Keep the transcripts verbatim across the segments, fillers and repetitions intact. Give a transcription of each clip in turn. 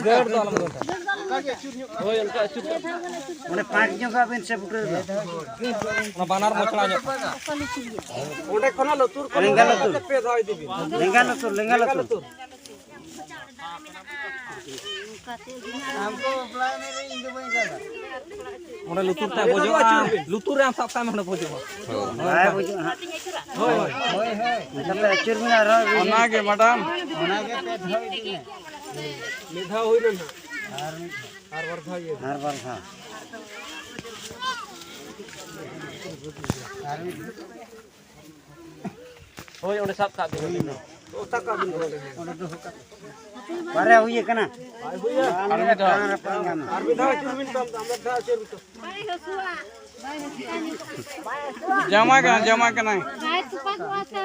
ᱫᱟᱹᱲ ᱫᱚ ᱟᱞᱚᱢ ᱫᱟᱹᱲᱟ᱾ ᱦᱳᱭ, ᱚᱱᱠᱟ ᱟᱹᱪᱩᱨ ᱠᱟᱜ ᱵᱤᱱ᱾ ᱚᱸᱰᱮ ᱯᱟᱸᱠ ᱧᱚᱜ ᱟᱜ ᱵᱤᱱ ᱥᱮ ᱵᱩᱴᱟᱹ ᱨᱮᱫᱚ᱾ ᱚᱱᱟ ᱵᱟᱱᱟᱨ ᱢᱚᱪᱲᱟ ᱧᱚᱜ᱾ ᱚᱸᱰᱮ ᱠᱷᱚᱱᱟᱜ ᱞᱩᱛᱩᱨ ᱠᱚ ᱞᱮᱸᱜᱟ ᱞᱩᱛᱩᱨ᱾ ᱯᱮ ᱫᱷᱟᱣ ᱤᱫᱤ ᱵᱤᱱ᱾ ᱞᱮᱸᱜᱟ ᱞᱩᱛᱩᱨ, ᱞᱮᱸᱜᱟ ᱞᱩᱛᱩᱨ᱾ ᱚᱸᱰᱮ ᱞᱩᱛᱩᱨ ᱛᱮ ᱵᱚᱡᱚᱜᱼᱟ᱾ ᱞᱩᱛᱩᱨ ᱨᱮ ᱟᱢ ᱥᱟᱵ ᱠᱟᱜ ᱢᱮ, ᱚᱸᱰᱮ ᱵᱚᱡᱚᱜᱼᱟ᱾ ᱵᱟᱭ ᱵᱩᱡᱩᱜᱼᱟ ᱦᱟᱸᱜ᱾ ᱦᱳᱭ, ᱦᱳᱭ᱾ ᱚᱱᱠᱟ ᱯᱮ ᱟᱹᱪᱩᱨ ᱵᱤᱱ ᱟᱨᱦᱚᱸ᱾ ᱚᱱᱟᱜᱮ, ᱢᱮᱰᱟᱢ᱾ ᱚᱱᱟᱜᱮ ᱯᱮ ᱫᱷᱟᱣ ᱤᱫᱤ ᱢᱮ᱾ ᱢᱤᱫ ᱫᱷᱟᱣ ᱦᱩᱭ ᱞᱮᱱ ᱦᱟᱸᱜ᱾ ᱟᱨ ᱢᱤᱫ ᱫᱷᱟᱣ᱾ ᱟᱨ ᱵᱟᱨ ᱫᱷᱟᱣ ᱤᱭᱟᱹ᱾ ᱟᱨ ᱵᱟᱨ ᱫᱷᱟᱣ᱾ ᱟᱨ ᱢᱤᱫ ᱫᱷᱟᱣ᱾ ᱦᱳᱭ, ᱚᱸᱰᱮ ᱥᱟᱵ ᱠᱟᱜ ᱵᱤᱱ᱾ ᱦᱩᱭ ᱱᱟ᱾ ᱥᱟᱵ ᱠᱟᱜ ᱵᱤᱱ ᱚᱸᱰᱮ᱾ ᱚᱸᱰᱮ ᱫᱚᱦᱚ ᱠᱟᱜ ᱵᱤᱱ᱾ ᱵᱟᱨᱭᱟ ᱦᱩᱭ ᱠᱟᱱᱟ᱾ ᱵᱟᱭ ᱦᱩᱭᱟ᱾ ᱟᱨ ᱢᱤᱫ ᱫᱷᱟᱣ᱾ ᱟᱨ ᱢᱤᱫ ᱫᱷᱟᱣ ᱟᱹᱪᱩᱨ ᱵᱤᱱ ᱛᱟᱢ, ᱟᱨ ᱢᱤᱫ ᱫᱷᱟᱣ ᱟᱹᱪᱩᱨ ᱵᱤᱱ ᱛᱟᱢ᱾ ᱡᱟᱢᱟ ᱠᱟᱱᱟ, ᱡᱟᱢᱟ ᱠᱟᱱᱟ᱾ ᱵᱟᱭ ᱛᱚᱯᱟ ᱠᱚᱜᱼᱟ ᱥᱮ᱾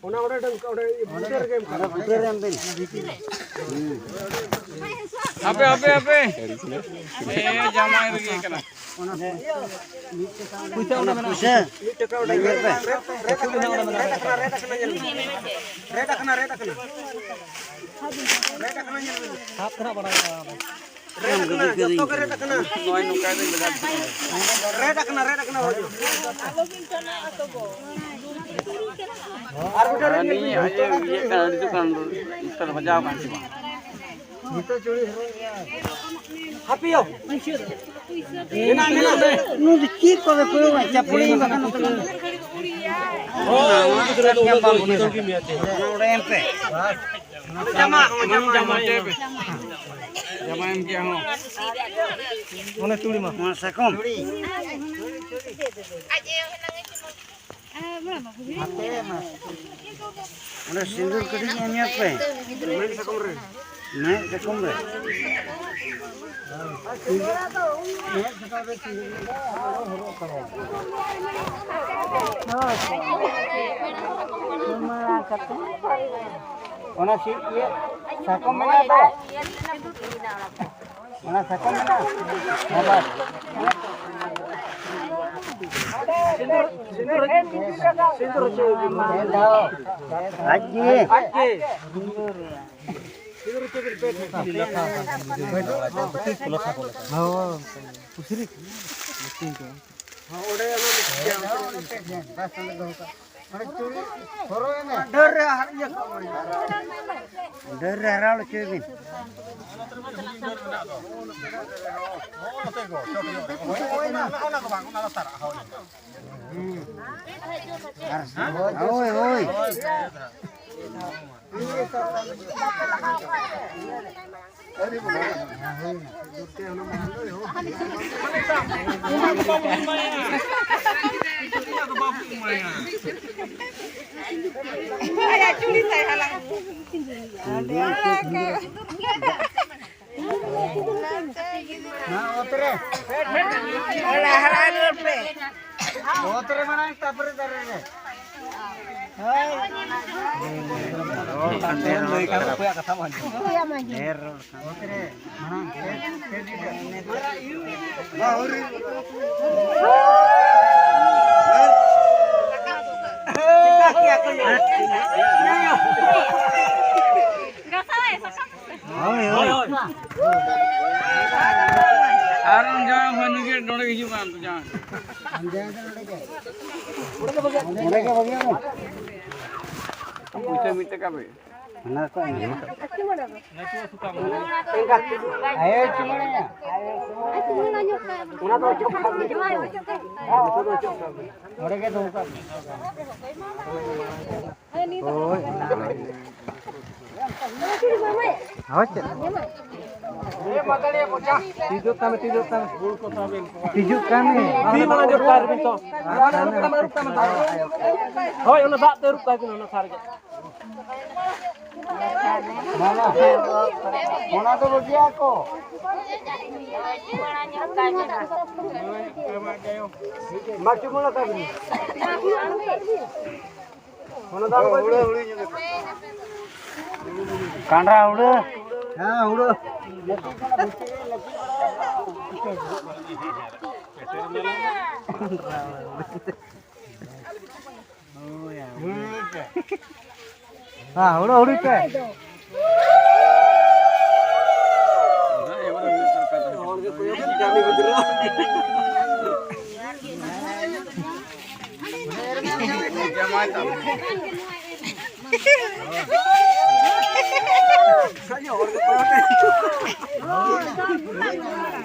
ᱚᱱᱟ ᱚᱸᱰᱮ ᱰᱟᱝ-, ᱚᱸᱰᱮ ᱵᱩᱴᱟᱹ ᱨᱮᱜᱮ ᱮᱢ ᱠᱟᱜ᱾ ᱚᱸᱰᱮ ᱵᱩᱴᱟᱹ ᱨᱮ ᱮᱢ ᱵᱤᱱ᱾ ᱦᱟᱯᱮ, ᱦᱟᱯᱮ, ᱦᱟᱯᱮ᱾ ᱮ, ᱡᱟᱢᱟᱭ ᱨᱮᱜᱮ ᱠᱟᱱᱟ᱾ ᱯᱩᱭᱥᱟᱹ ᱚᱸᱰᱮ ᱢᱮᱱᱟᱜᱼᱟ᱾ ᱯᱩᱭᱥᱟᱹ᱾ ᱢᱤᱫ ᱴᱟᱠᱟ ᱚᱸᱰᱮ ᱢᱮᱱᱟᱜᱼᱟ᱾ ᱨᱮᱰ ᱟᱠᱟᱱᱟ, ᱨᱮᱰ ᱟᱠᱟᱱᱟ, ᱧᱮᱞ ᱵᱤᱱ᱾ ᱨᱮᱰ ᱟᱠᱟᱱᱟ, ᱨᱮᱰ ᱟᱠᱟᱱᱟ᱾ ᱨᱮᱰ ᱟᱠᱟᱱᱟ, ᱧᱮᱞ ᱵᱤᱱ᱾ ᱥᱟᱵ ᱛᱮᱱᱟᱜ ᱵᱟᱲᱟᱭ ᱠᱟᱱᱟ᱾ ᱨᱮᱰ ᱟᱠᱟᱱᱟ, ᱡᱚᱛᱚ ᱜᱮ ᱨᱮᱰ ᱟᱠᱟᱱᱟ᱾ ᱱᱚᱜᱼᱚᱭ ᱱᱚᱝᱠᱟ ᱜᱮ ᱞᱟᱜᱟᱣ ᱨᱮᱰ ᱟᱠᱟᱱᱟ, ᱨᱮᱰ ᱟᱠᱟᱱᱟ, ᱦᱳᱭ᱾ ᱟᱨ ᱢᱤᱫᱴᱟᱝ ᱨᱮᱰ ᱟᱹᱞᱤᱧ ᱟᱡ ᱮ ᱤᱭᱟᱹᱜ ᱠᱟᱱᱟ, ᱟᱹᱰᱤ ᱫᱚᱠᱟᱱ ᱱᱚᱛᱮ ᱨᱮ ᱵᱟᱡᱟᱣ ᱠᱟᱱ ᱪᱚ ᱵᱟᱝ? ᱦᱟᱯᱮ ᱭᱚ᱾ ᱢᱮᱱᱟᱜ, ᱢᱮᱱᱟᱜ᱾ ᱱᱩᱭ ᱫᱚ ᱪᱮᱫ ᱠᱚ ᱵᱮᱯᱟᱨ ᱪᱟᱯᱲᱤ ᱵᱟᱠᱷᱟᱱ ᱱᱚᱛᱮ ᱨᱮ᱾ ᱦᱳᱭ, ᱜᱤᱫᱽᱨᱟᱹ ᱫᱚ ᱩᱱᱟᱹᱜ ᱫᱚ ᱡᱚᱛᱚ ᱜᱮ ᱢᱮᱱᱟᱜ ᱛᱟᱭᱟ᱾ ᱚᱱᱟ ᱚᱸᱰᱮ ᱮᱢ ᱯᱮ᱾ ᱡᱟᱢᱟ, ᱡᱟᱢᱟ, ᱡᱟᱢᱟ᱾ ᱡᱟᱢᱟ ᱮᱢ ᱠᱮᱜᱼᱟ ᱦᱚᱸ᱾ ᱚᱱᱮ ᱪᱩᱲᱤ ᱢᱟ᱾ ᱱᱚᱣᱟ ᱥᱟᱠᱚᱢ᱾ ᱚᱸᱰᱮ ᱥᱤᱸᱫᱩᱨ ᱠᱟᱹᱴᱤᱡ ᱮᱢ ᱧᱚᱜ ᱯᱮ᱾ ᱢᱮᱫ ᱥᱟᱠᱚᱢ ᱨᱮ᱾ ᱢᱮᱫ ᱥᱟᱠᱚᱢ ᱨᱮ᱾ ᱚᱱᱟ ᱪᱮᱫ ᱤᱭᱟᱹ ᱥᱟᱠᱚᱢ ᱢᱮᱱᱟᱜ ᱫᱚ? ᱚᱱᱟ ᱥᱟᱠᱚᱢ ᱢᱮᱱᱟᱜᱼᱟ? ᱦᱮᱸ, ᱵᱟᱥ᱾ ᱟᱡ ᱜᱮ᱾ ᱰᱟᱹᱨ ᱨᱮ ᱦᱟᱨᱟ ᱦᱚᱪᱚᱭ ᱵᱤᱱ᱾ ᱦᱳᱭ, ᱦᱳᱭ᱾ ᱟᱭᱟᱜ ᱪᱩᱲᱤ ᱛᱟᱭ ᱦᱟᱞᱟᱝ ᱟᱹᱜᱩ᱾ ᱦᱮᱸ, ᱚᱛ ᱨᱮ᱾ ᱦᱚᱞᱟ ᱦᱟᱨᱟ ᱨᱩᱣᱟᱹᱲ ᱯᱮ᱾ ᱚᱛ ᱨᱮ ᱢᱟᱲᱟᱝ, ᱛᱟᱯᱚᱨᱮ ᱫᱟᱨᱮ ᱨᱮ᱾ ᱦᱳᱭ᱾ ᱚᱠᱚᱭᱟᱜ ᱠᱟᱛᱷᱟ ᱵᱟᱝ ᱟᱸᱡᱚᱢᱚᱜ ᱠᱟᱱᱟ? ᱚᱛ ᱨᱮ ᱢᱟᱲᱟᱝ᱾ ᱦᱳᱭ, ᱦᱳᱭ᱾ ᱟᱨ ᱩᱱ ᱡᱟᱶᱟᱭ ᱦᱚᱸ ᱱᱩᱭ ᱜᱮ ᱱᱚᱰᱮ ᱦᱤᱡᱩᱜ ᱢᱟ, ᱩᱱᱠᱩ ᱡᱟᱶᱟᱭ᱾ ᱚᱸᱰᱮ ᱜᱮ ᱵᱷᱟᱹᱜᱤᱭᱟ᱾ ᱯᱩᱭᱥᱟᱹ ᱢᱤᱫ ᱴᱟᱠᱟ ᱯᱮ᱾ ᱚᱱᱟ ᱠᱚ ᱮᱢ᱾ ᱚᱱᱟ ᱫᱚ ᱚᱪᱚᱜ ᱠᱟᱜ ᱢᱮ᱾ ᱱᱚᱰᱮ ᱜᱮ ᱫᱚᱦᱚ ᱠᱟᱜ ᱢᱮ᱾ ᱦᱳᱭ᱾ ᱦᱳᱭ, ᱪᱮᱫ? ᱛᱤᱡᱩᱜ ᱠᱟᱱ ᱢᱮ, ᱛᱤᱡᱩᱜ ᱠᱟᱱ ᱢᱮ᱾ ᱛᱤᱡᱩᱜ ᱠᱟᱱ ᱢᱮ᱾ ᱛᱤ ᱢᱟ ᱡᱚᱴᱠᱟᱨ ᱵᱤᱱ ᱛᱚ᱾ ᱟᱨᱩᱵ ᱠᱟᱜ ᱢᱮ, ᱟᱨᱩᱵ ᱠᱟᱜ ᱢᱮ, ᱫᱟᱜ᱾ ᱦᱳᱭ, ᱚᱱᱟ ᱫᱟᱜ ᱛᱮ ᱟᱹᱨᱩᱵ ᱠᱟᱜ ᱵᱤᱱ, ᱚᱱᱟ ᱥᱟᱨ ᱜᱮ᱾ ᱵᱟᱝᱟ᱾ ᱚᱱᱟ ᱫᱚ ᱵᱟᱹᱜᱤᱭᱟ ᱠᱚ᱾ ᱢᱟ ᱪᱩᱢᱟᱹᱲᱟ ᱠᱟᱜ ᱵᱤᱱ᱾ ᱚᱱᱟ ᱫᱚ ᱟᱞᱚ ᱵᱟᱹᱜᱤ᱾ ᱠᱟᱸᱰᱟ ᱦᱩᱲᱟᱹ᱾ ᱦᱮᱸ, ᱦᱩᱲᱟᱹ᱾ ᱦᱮᱸ, ᱦᱩᱲᱩ ᱦᱩᱲᱩ ᱯᱮ᱾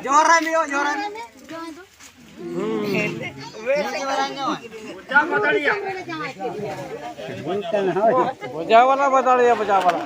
ᱡᱚᱦᱟᱨ ᱟᱭ ᱢᱮ, ᱡᱚᱦᱟᱨ ᱟᱭ ᱢᱮ᱾ ᱵᱚᱡᱟ ᱵᱟᱞᱟ ᱵᱟᱡᱟᱲᱤᱭᱟ, ᱵᱚᱡᱟ ᱵᱟᱞᱟ᱾